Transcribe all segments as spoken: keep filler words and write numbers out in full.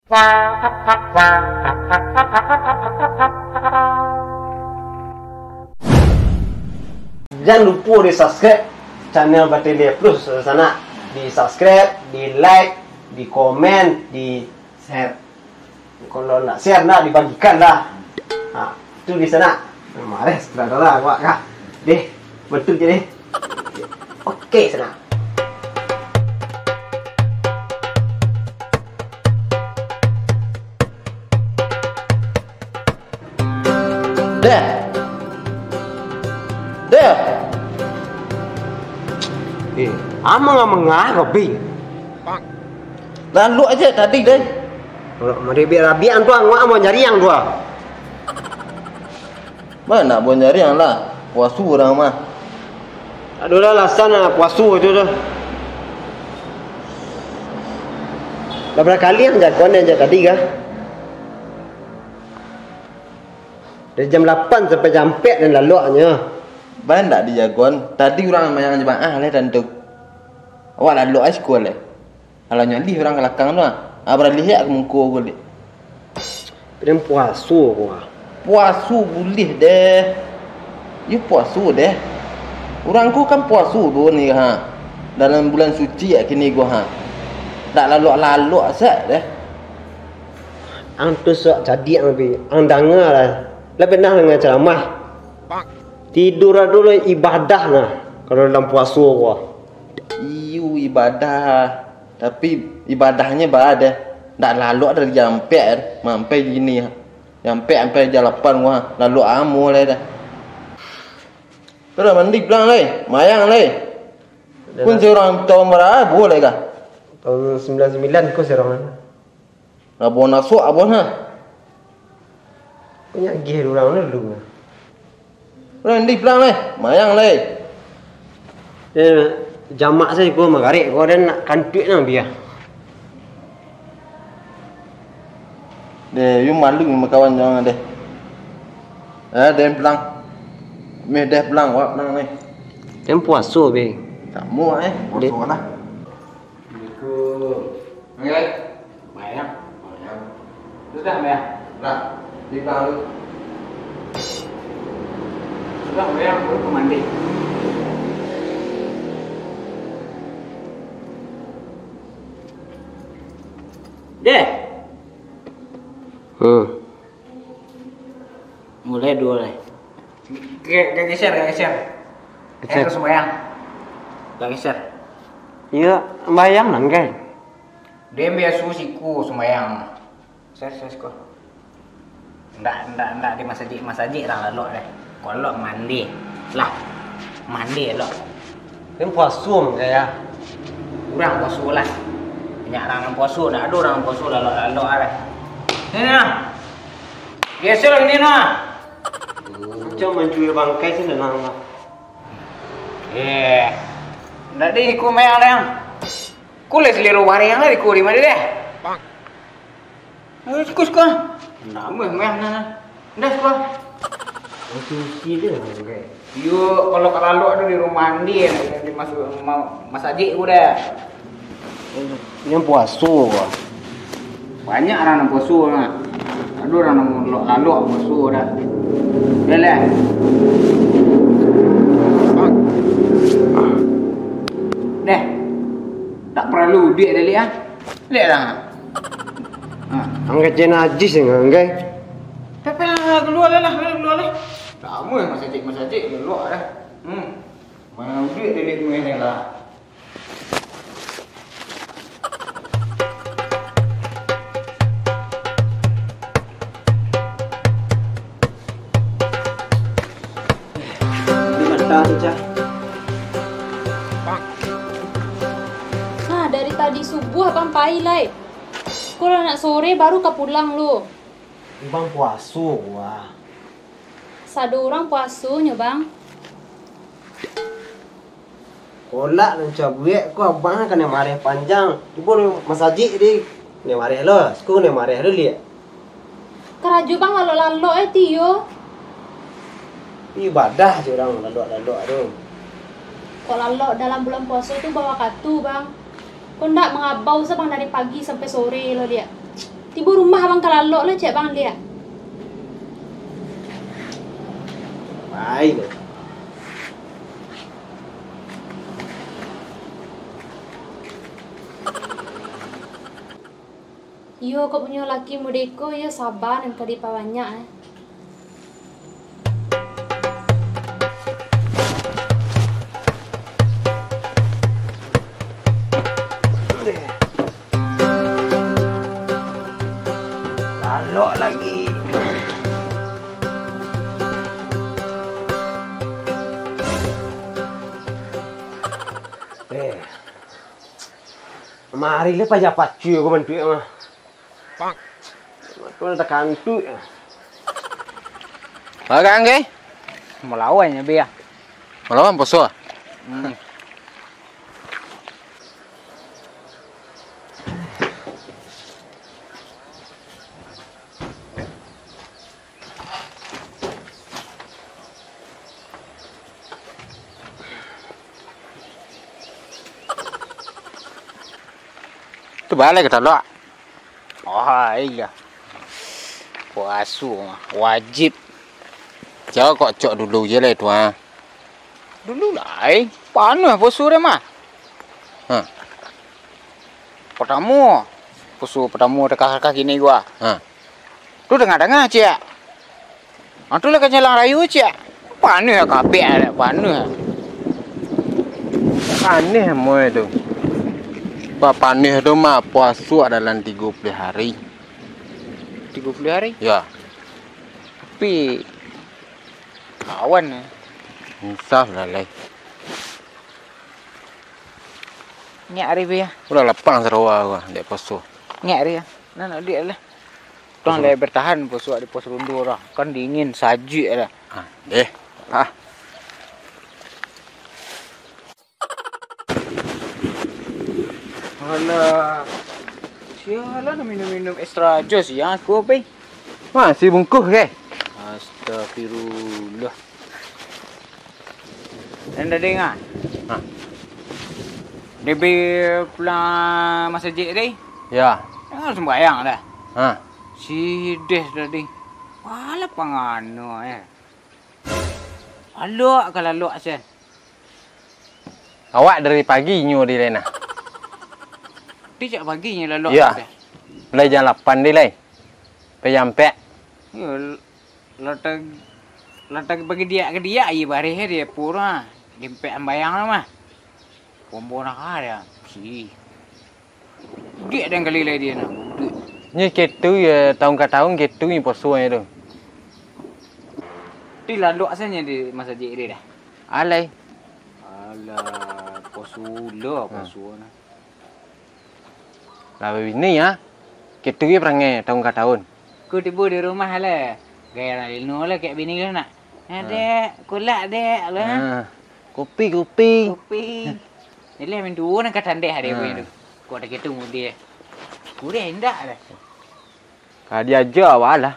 Jan lupo di subscribe channel Batele Plus, sanak. Di subscribe, di like, di komen, di share. Kalau nak share, nak dibagikan lah. Ha, tu di sanak. Marah sutradara awak kah? Deh, betul je deh. Oke, sanak. Deh. Deh. Eh, amang-amang ah, kopi. Lalu aja tadi, deh. Kalau mau dibiak rabiak tu, ang, mau nyari ang tu, ah. Mana nak buah nyariang lah, puasu urang mah. Adolah alasan lah puasu itu tu. Lah bara kali ang jagoan nan jak tadi kah? Dari jam lapan sampai jam ampek nan laloknyo. Banyak ndak dijagoan? Tadi urang mayang jamaah lah tantu. Awak lalok ai siko lai. Alah nyalih urang ka lakang tu, ah. Ah, baralih ka muko ko, dek. Pilihan puaso ko, ah. Puaso bulih, deh. Yo puaso, deh. Urang ko kan puaso do ni, ha. Dalam bulan suci, ya, kini ko, ha. Dak lalok-lalok sak, deh. Ang tu sok cadiak, ang pi. Ang danga lah. Lah pernah danga ceramah? Tidua dulu ibadah nah, kalau dalam puaso ko. Iyo, ibadah. Tapi ibadahnyo ba deh. Ndak lalok dari jam ampek, sampai kini. Jam ampek sampai jam lapan wah, lalok amo lai dah. Sudah mandi pulang lai, mayang lai. Pun surang tahun bara lai kah? Tahun sembilan sembilan ko surang. Rabo nasuak apo nah? Banyak gih urang dulu nah. Urang di pulang lai, mayang lai. Eh, jamak sajo ko magarek ko, den nak kantuik nang biah. Deh, yu malu makawan jangan deh. Eh, den pulang. Meh deh pulang, wak pulang ni. Den puaso be. Kamu eh, puaso lah. Assalamualaikum. Oke. Mayang. Mayang. Sudah, Mayang? Sudah. Di belakang dulu. Sudah, Mayang. Baru ke mandi. Deh. Hmm. Mulai dulu deh. Ge-, ge-, geser, geser. Geser. Eh, terus sembahyang. Geser. Iya, sembahyang nang, guys. Dia biasa siku sembahyang. Geser, geser siku. Ndak, ndak, ndak di masajik, masajik lah lalok deh. Kalau mandi. Lah. Mandi lalok. Kan puaso mangko ya. Urang puaso lah. Banyak urang nan puaso, ndak ado urang puaso lalok-lalok ah. Sini nah. Geser sini nah. Macam mancuri bangkai sini nah. Eh. Ndak di iku mayang deh. Ku lai saliru barang lah di kuri mah deh. Eh, suka, suka. Namo mah, nah, nah. Dah, suka. Cuci dia, kan? Yo, kalau ka lalok tu di rumah mandi, di masuk ma-, masajik ko dah. Yang puaso, Bang. Banyak urang nan puaso, nah. Ado urang nan lalok-lalok puaso dah. Dah lah. Deh. Tak perlu duit dah, Lik, ah. Liek lah. Ha. Angkai cen najis dengan angkai. Tapi lah, keluar lah, lah, keluar lah. Lamo yang masajik-masajik, keluar lah. Hmm. Mana duit dia, duit ni lah. Di mata tu, Cah. Nah, dari tadi subuah abang pai lai. Kalau nak sore baru ka pulang lu. Abang puaso, wah. Sado urang puaso nyo, Bang. Kolak nan cabuek ko abang kanai mareh panjang. Cubo masajik di kanai mareh lo, siko kanai mareh lo liak. Karajo bang lalok-lalok ai tiyo. Ibadah je urang lalok-lalok tu. Kok lalok dalam bulan puaso tu bawakatu bang. Kok ndak mangabau sa bang dari pagi sampai sore lo liak. Tibo rumah abang ka lalok lah, cek bang liak. Baik. Iyo, kok punyo laki mudo ko, iyo saba nan ka dipabanyak, eh. Lalok lagi. Eh. Mari lah pajak pacul ko bantuak mah. Mato lah takantuak. Barang ke? Malawan je, Bia. Malawan poso? Hmm. Tu balai ka talok. Oh, iya. Puaso mah wajib. Jauh kok cok dulu je lah itu, ah. Dulu lai, panuah puaso deh mah. Ha. Patamo, puaso patamo dakah-dakah kini gua. Ha. Tu danga-danga, ciek. Ah, tu lah ka jalan rayo, ciek. Panuah kabek, panuah. Panuah moe tu. Ba panuah tu mah puaso dalam tigo puluah hari. Tigo puluah hari? Ya. Tapi kawan, eh. Insaf lah, lai. Nyak ari, Bia. Udah lapang sarawa gua, dek poso. Nyak ari, ya. Nah, nak duit lah. Tong lai bertahan poso di pos ronda dah. Kan dingin, sajuak dah. Ah, deh. Ah. Alah. Sialan minum-minum extra jos ya, kopi. Masih bungkuh ke? Astagfirullah. Nan tadi ngah? Ha. Dia bi pulang masajik tadi? Ya. Jangan sembahyang dah. Ha. Sideh tadi. Alah pangano, eh. Lalok ka lalok, Sen. Awak dari pagi nyo di lai nah. Ti cak pagi nyo lalok. Iya. Lai jam lapan di lai. Pai jam ampek. Iyo, latah, latah pagi diak ka diak, iyo bareh di pura. Di ampek sambayang lah mah. Bombo nak ada. Si. Buduak den kali lai dia nah, buduak. Nyo ketu yo, taun ka taun ketu nyo puaso nyo tu. Ti lalok sajo di masajik dia dah. Alai. Alah, puaso lo, hmm, puaso nah. Lah babini yo. Ketu nyo parangai taun ka taun. Ku tibo di rumah lah. Gaya Lino lah kek bini lu nak. Ha. Dek, kolak, Dek, lah. Ha. Kopi, kopi. Kopi. Jadi, mintuo nan ka tandek hari ha. Ko tu. Kok ada gitu mudi. Kurang indak lah. Ka diaja awak lah.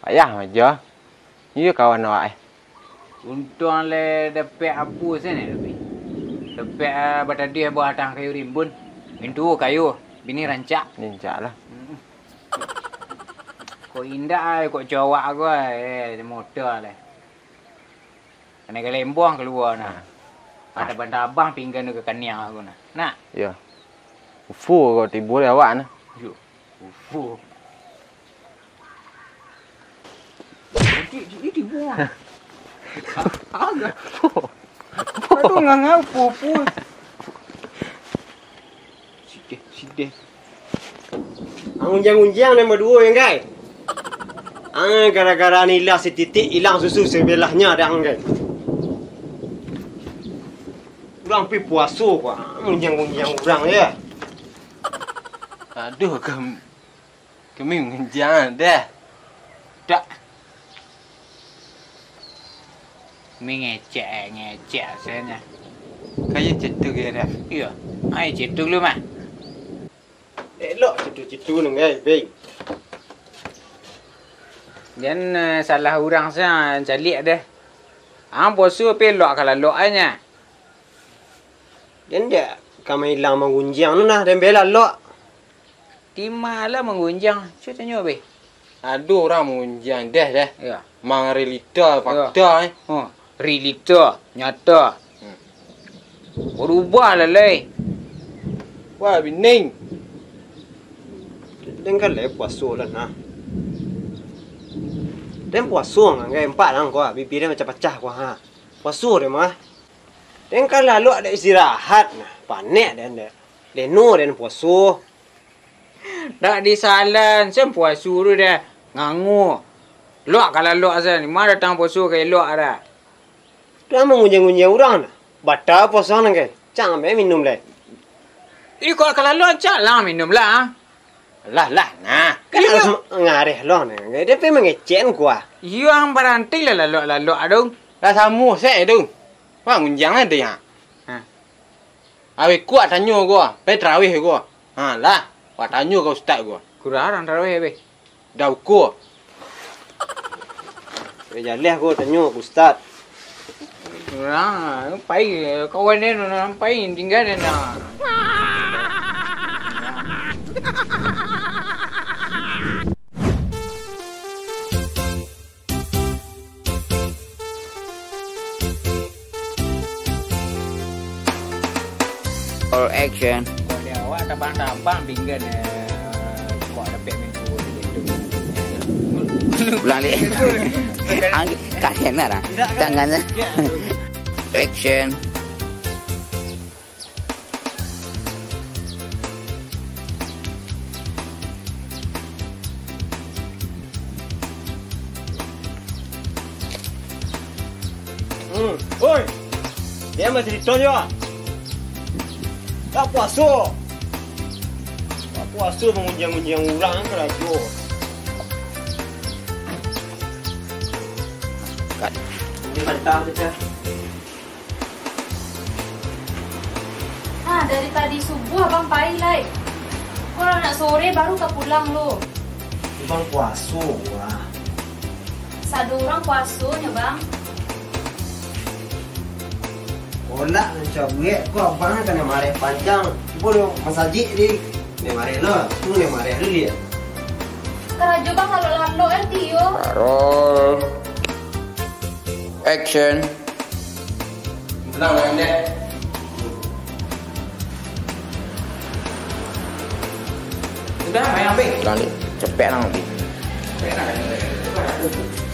Payah aja. Iyo kawan awak eh. Untuang le dapek apo sajo ni tapi. Dapek ah, batadiah buah batang kayu rimbun. Mintuo kayu, bini rancak. Rancak lah. Mm-mm. Kok indak ai, kok cowak ko ai, eh, motor lah. Kanai galembong kalua nah. Nah. Ada banda abang pinggan tu ka kaniang aku nah. Nak? Yo. Ufu kau tibo di awak nah. Yo. Ufu. Cik, cik, ini tibo. Agak. Aduh, ngangau pupu. Sideh, sideh. Ang unjiang-unjiang nan baduo, yo, Nggai? Ang gara-gara nila satitik, ilang susu sabalahnyo dek ang, Nggai. Urang pi puaso ko, ang unjiang-unjiang urang, yo. Aduh, kam-, kami mangunjiang, dah. Dak. Mi ngecek, eh, ngecek asalnyo. Kayo cetuk yo, dah. Iyo. Ai, cetuk lu mah. Elok cetuk-cetuk ni, ngai, Bing. Jan, eh, salah urang sa, caliak deh. Ang poso pi elok ka lalok ai nya. Jan dak ka mailang mangunjiang tu nah, den bela elok. Di ma lah manggunjiang? Cubo tanyo, Beh. Ado urang manggunjiang deh, deh. Yo. Mang realita, yo, fakta, eh. Oh, realita, nyata. Hmm. Barubah lah, lai. Wah, bining. Den kan lai puaso lah, nah. Den puaso, nganggai empat lah ko, bibia den pacah-pacah ko, ha. Puaso den mah. Den kan lalok dek istirahat, nah. Panek den dek. Leno den puaso. Dak disalan, sen puaso tu dah ngango. Lok ka lalok sen, ma datang puaso ka elok dah. Tu manggunjiang-gunjiang urang dah. Bata puaso nan kai. Cak ambiak minum lai. Iko ka lalok, cak lah minum lah. Lah, lah, nah. Kan iyo. Harus ma-, ngareh lo nan kai. Dia pe mangecek kuah. Iyo, ang baranti lah lalok-lalok tu. Lah samo sek tu. Wah, ngunjiang lah dia. Ha. Aweh kuat tanyo ko, pai tarawih ko. Ha, lah, wak tanyo ka ustaz ko. Kurang urang tarawih, beh. Dah ukur. Eh, jaleh ko tanyo ka ustaz. Kurang, pai, kawan dia tu, pai, tinggal dia nak. All action. Kok dia awak tabang-tabang pinggan, eh, kok dapek minggu ni tu. Ulang, Dik. Ang-, kasihan lah, tangannya. Action. Hmm, oi! Dia mah carito jo. Tak puaso. Tak puaso mangunjiang-unjiang urang karajo. Kat. Ini mantap, Cah. Ha, dari tadi subuah abang pai lai. Ko lah nak sore baru ka pulang lo. Abang puaso, wah. Sado urang puaso nyo, Bang. Kolak nan cabuek ko abang ka naiak mareh panjang. Cubo naiak masajik di. Naiak mareh lo, tu naiak mareh dulu ya. Karajo Bang lalok-lalok eh, Tio. Roll. Action. Pulang lah, Dek. Sudah, main habis. Pulang, Dek. Cepek lah, Dek. Cepek lah, Dek.